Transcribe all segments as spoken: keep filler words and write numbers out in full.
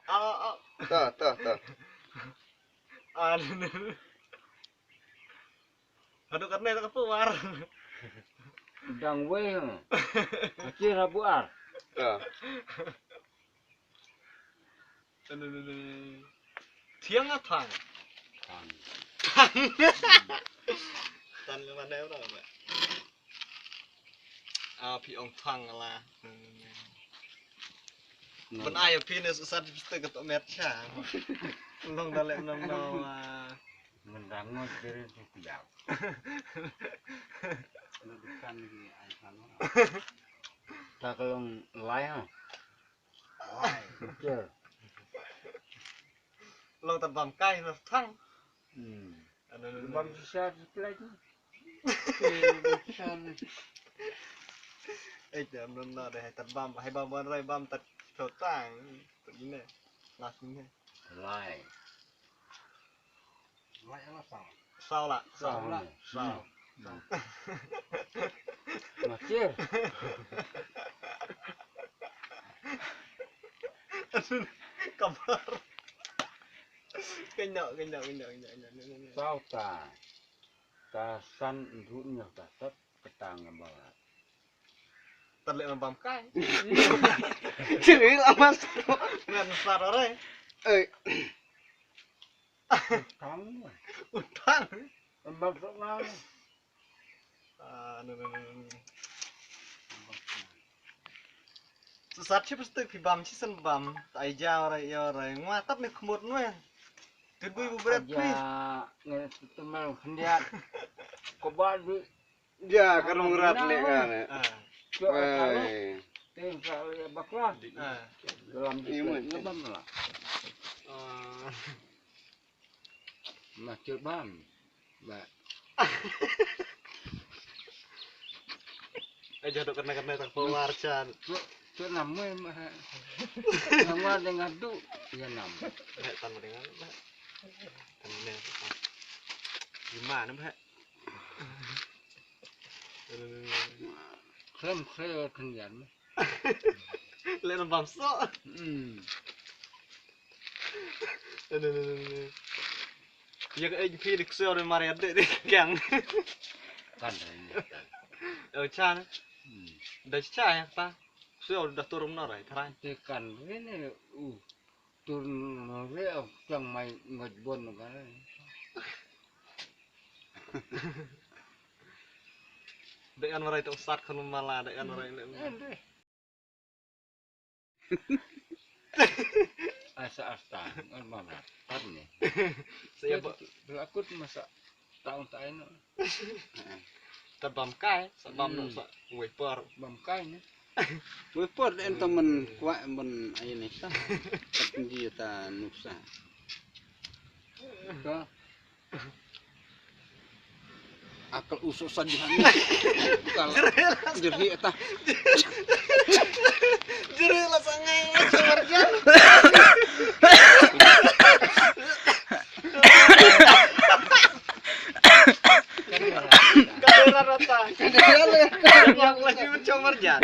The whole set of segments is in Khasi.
Ah, ah, ah. Ta, ta, ta. Ah, no, no, no. Haduh katne tak keluar. Dang wei, ha. Aci rabu ar. Ta. Aduh, aduh, aduh. Thiang ah thang? Thang. Thang. Thang ke mana orang, Pak? Ah, phi ong thang la. Hmm. Ban ai phi ne susah phi stek ketok met cha. Long da leh nong nong, ah. Ngan dang ngon kiri tu pijak. Lo dekan lagi ai thang. Ta ka long lai ha. Lai. Betul. Long tan bam kai na thang. Hmm. Aduh, aduh, aduh. Bam sisa sebelah tu. Eh, bam sisa ni. Eh, jam non na deh, tan bam, hai bam ban rai bam tat chotang. Tat ine. Las ine. Lai. Lai ala saw. Saw la. Saw la. Saw. Hmm. Saw. Macir. Kamar. Kenyok, kenyok, kenyok, kenyok, kenyok, kenyok. Saw ta. Ta san ndu nyok ta tat ketang balat. Terlek bam kai. Ciri lah mas. Ngan sar ore. Eh. Utang. Utang. Bam sok nang. Ah, no, no, no, no. Sat chi pasti phi bam chi sen bam. Tai ja ore ya ore. Ngwa tap ne khmut nwe. Tut bui bu bret phi. Ja nge temal khyndiat. Ko ba du. Ja ka rong rat le nga ne. Ah. Wei. Teng sa bakla. Ah. Dalam di bam la. Ah. Macir bam. Ba. Eh, jaduk kena-kena tak keluar, Chan. Tu, tu nama mah. Nama dengan tu, ya nama. Eh, tan dengan, bah. Tan dengan. Gimana, bah? Khlem khlem khyndiat. Leh na bam soh. Hmm. Aduh, aduh, aduh, aduh. Ya ka ej phi dik seo de mari ade de kyang. Kan de. Oh, chan. Hmm. Da cha ya ta. Seo da turum na rai trai. Te kan de ne u. Tur no re, oh, chang mai ngot bon ka. Dek an marai tok sat khon mala, dek an marai le. Asa asta, an mala. Tat ni. Saya ba- Berlaku masa tahun tak enak. Tat bam kai, sa bam no sa wei por. Bam kai ni. Wei por de ento men kwah men ai ni sa. Tat ni ta nusa. Ka. Akal usuk sa jihan. Kal jerhi ta. Jerhi la sangai, Marjan. Kadera rata. Kadera rata. Yang lagi mencoba Marjan.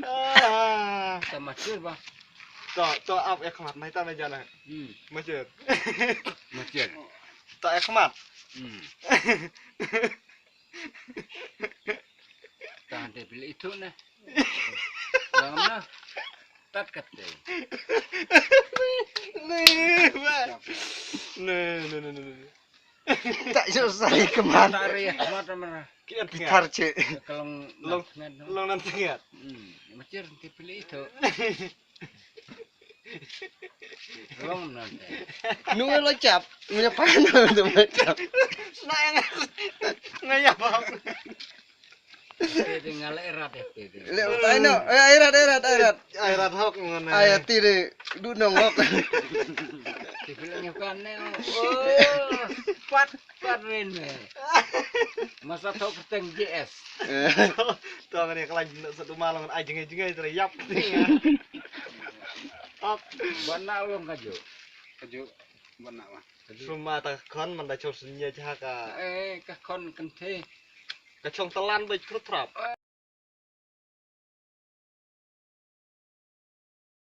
Ah. Sama sir, bah. To, to ap ek mat, mai ta mai jana. Hmm. Masjid. Masjid. To ek mat. Hmm. Tahan deh, pilih itu nah. Bang nah. Tat kate. Nih, bah. Nih, nih, nih, nih. Tak susah kemat. Tak rih, mat mana. Kian Pitar cek. Kalau long, long nan tengah. Hmm, macam nanti pilih itu. Long nan tengah. Nunggu lo cap, punya panah tu macam. Nah, yang ngayap. Te te nga la erat eh, te te. Le utai no. Eh, erat, erat, erat. Erat hok ngone. Ay, ati de du nong hok. Te pila ngi kan ne. Oh, pat, pat ren ne. Masa thok keteng J S. To ngone kelan sa du malong ai jeng jeng ai yap. Hok. Bana long kaju. Kaju bana lah. Suma ta khon man da chor sunya jaka. Eh, ka khon kenthe. Ka chong talan ba chur trap.